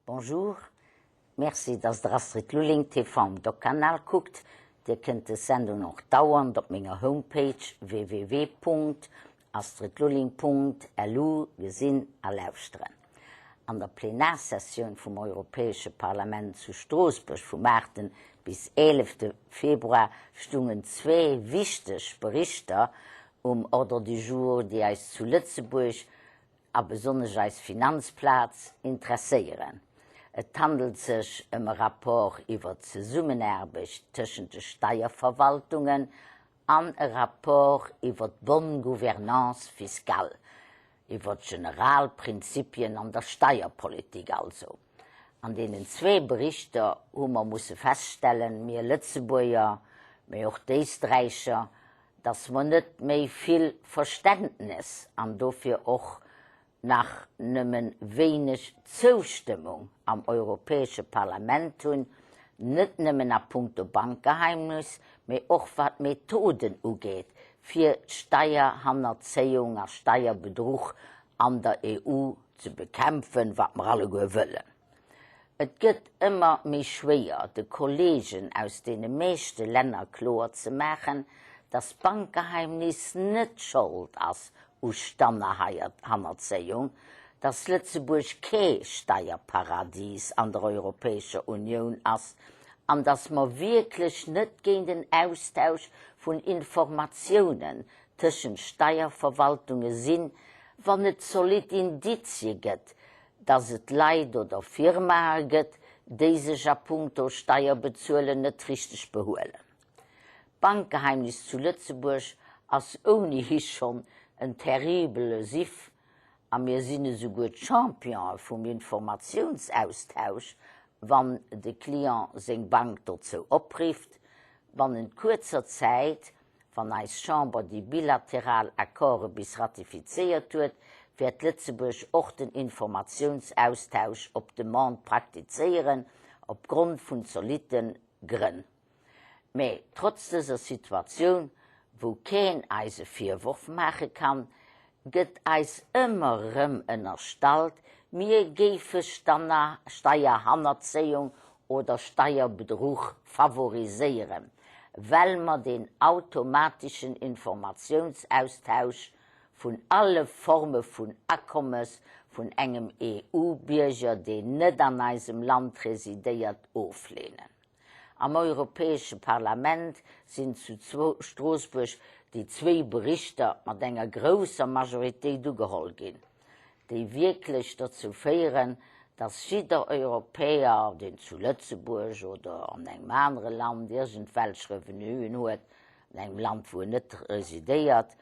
Bonjour, Merci dass der Astrid Lulling TV um Doc-Kanal kuckt. Dir kënnt des Sendung och dauernd op menger Homepage www.astridlulling.lu gesinn a lauschteren. An der Plenarsessioun vum Europäesche Parlament zu Stroossbuerg vum 8. bis 11. Februar stungen zwee wichteg Berichter um Ordre du jour, déi eis zu Lëtzebuerg a besonnesch eis Finanzplaz, interesséieren. Et handelt sech ëm e Rapport iwwer d'Zesummenaarbecht tëschent de Steierverwaltungen an e Rapport iwwer d'bonne gouvernance fiscale, iwwer d'general Prinzipien an der Steierpolitik also. An deenen zwee Berichter hu mer musse feststellen, mir Lëtzebuerger, mee och d'Éisträicher, dass mer net méi vill Verständnes an dofir och nach nëmme wéineg Zoustëmmung am Europäesche Parlament hunn, net nëmmen a puncto Bankgeheimnis, mee och wat d'Methoden ugeet, fir d'Steierhannerzéiung a Steierbedruch an der EU ze bekämpfen, wat mer alleguer wëllen. Et gëtt ëmmer méi schwéier, de Kolleegen aus deene meeschte Länner kloer ze maachen, dass d'Bankgeheimnis net Schold ass u Stannerhannerzéiung, dass Lëtzebuerg kee Steierparadies an der Europäescher Unioun ass an dass mer wierklech net géint en Austausch vun Informatiounen tëschent Steierverwaltunge sinn, wann et zolidd Indizie gëtt, dass et Leit oder Firmae gëtt, déi sech a puncto Steierbezuelen net richteg behuelen. D'Bankgeheimnis zu Lëtzebuerg ass ounihi schonn en terribele Siff a mir sinn esouguer d'Champione vum Informatiounsaustausch, wann de Client seng Bank dozou oprifft, bannent kuerzer Zäit Wann eis Chamber déi bilateral Accorde bis ratifizéiert huet, wäert Lëtzebuerg och den Informatiounsaustausch op Demande praktizéieren, op Grond vun zolitte Grënn. Mä trotz dëser Situatioun, wou keen eis e Virworf maache kann, gëtt eis ëmmer erëm ënnerstallt, mir géife Steierhannerzéiung oder Steierbedruch favoriséieren, well mer den automatischen Informatiounsaustausch vun alle Forme vun Akommes vun engem EU-Bierger, deen net an eisem Land residéiert, ofleenen. Am Europäesche Parlament sinn zu Stroossbuerg déi zwéi Berichter mat enger grousser Majoritéit ugeholl ginn, déi wierklech dozou féieren, datt jidder Europäer, deen zu Lëtzebuerg oder an engem anere Land iergendwelch Revenuen huet, an engem Land wou en net residéiert,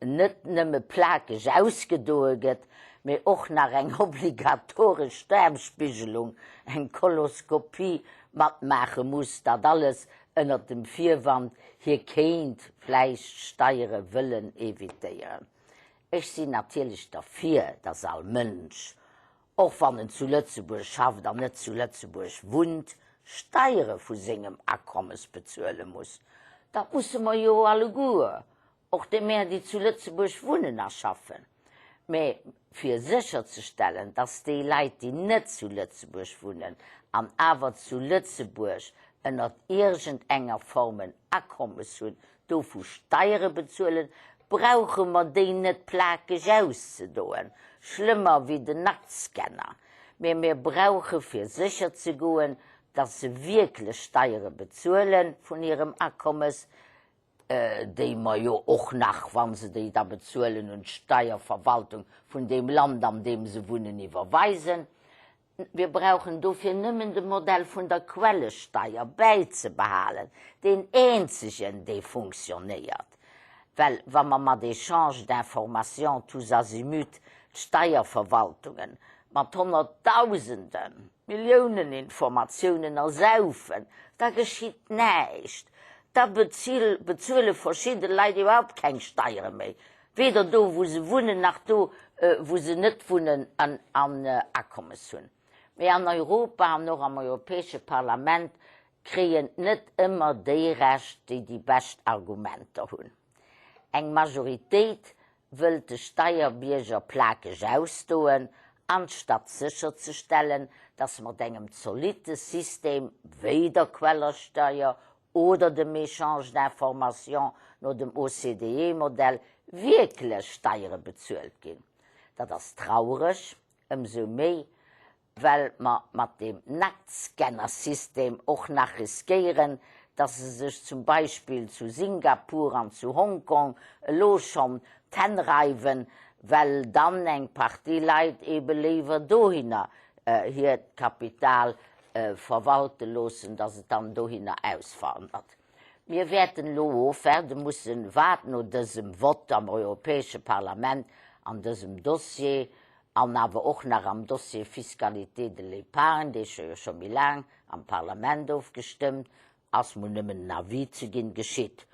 net nëmme plakeg ausgedoe gëtt, mee och nach eng obligatoresch Daarmspigelung, eng Koloskopie, matmaache muss, dat alles ënnert dem Virwand, hie kéint vläicht Steiere wëllen evitéieren. Ech sinn natierlech derfir, dass all Mënsch, och wann en zu Lëtzebuerg schafft an net zu Lëtzebuerg wunnt, Steiere vu sengem Akommes bezuele muss. Dat musse mer jo alleguer, och déi mär, déi zu Lëtzebuerg wunnen a schaffen. Mä fir sécherzestellen, dass déi Leit, déi net zu Lëtzebuerg wunnen an awer zu Lëtzebuerg ënnert iergend enger Form en Akommes hunn, dovu Steiere bezuelen, brauche mer déi net plakeg auszedoen, schlëmmer wéi den Nacktscanner, mee mir brauche fir sécher ze goen, dass se wierklech Steiere bezuele vun hirem Akommes, déi mer jo och nach, wa se déi da bezuelen, un d'Steierverwaltung vun deem Land, an deem se wunnen, iwwerweisen. Mir brauchen dofir nëmmen de Modell vun der Quellesteier bäizebehalen, deen eenzegen, dee funktionéiert. Well wa mer mat Échange d'informations tous azimuts d'Steierverwaltungen mat Honnertdausenden, Milliounen Informatiounen ersaufen, da geschitt näischt. Da bezuele verschidde Leit iwwerhaupt keng Steiere méi, Weder do wou se wunnen, nach do wou se net wunnen an Akommes hunn. Mee an Europa an och am Europäesche Parlament kréien net ëmmer déi Recht, déi déi bescht Argumenter hunn. Eng Majoritéit wëllt de Steierbierger plakeg ausdoen. Anstatt sécherzestellen, dass mat engem zolitte System wéi der Quellersteuer oder dem Échange d'informations no dem OCDE-Modell wierklech Steiere bezuelt ginn. Dat ass traureg, ëmsou méi, well mer mat deem Nacktscanner-System och nach riskéieren, dass se sech zum Beispill zu Singapur an zu Hongkong elo schonn d'Hänn reiwen, well dann eng Partie Leit eebe léiwer dohinner hiert Kapital verwalte loossen, dass et dann dohinner auswandert. Mir wäerten elo ofwaarde mussen, wat no dësem Vott am Europäesche Parlament an dësem Dossier an awer och nach am Dossier Fiscalité de l'épargne, dee scho jo scho méi laang am Parlament ofgestëmmt ass, mol nëmmen en Avis ze ginn, geschitt.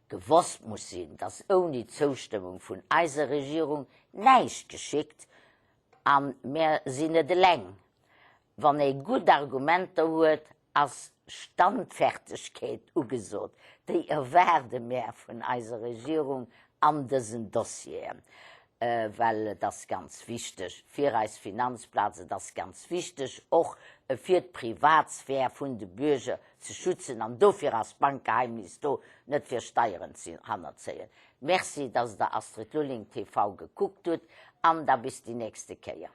Gewosst muss sinn, dass ouni d'Zoustëmmung vun eiser Regierung näischt geschickt, a mär sinn net eleng. Wann ee gutt Argumenter huet, ass Standfertegkeet ugesot. Déi erwaarde mär vun eiser Regierung an dësen Dossieren, well et ass ganz wichteg fir eis Finanzplaz, et ass ganz wichteg och fir d'Privatsphär vun de Bürger ze schützen an dofir ass d'Bankgeheimnis do, net fir Steieren ze hannerzéien. Merci, dass Der Astrid Lulling TV gekuckt hutt an da bis déi nächste Kéier.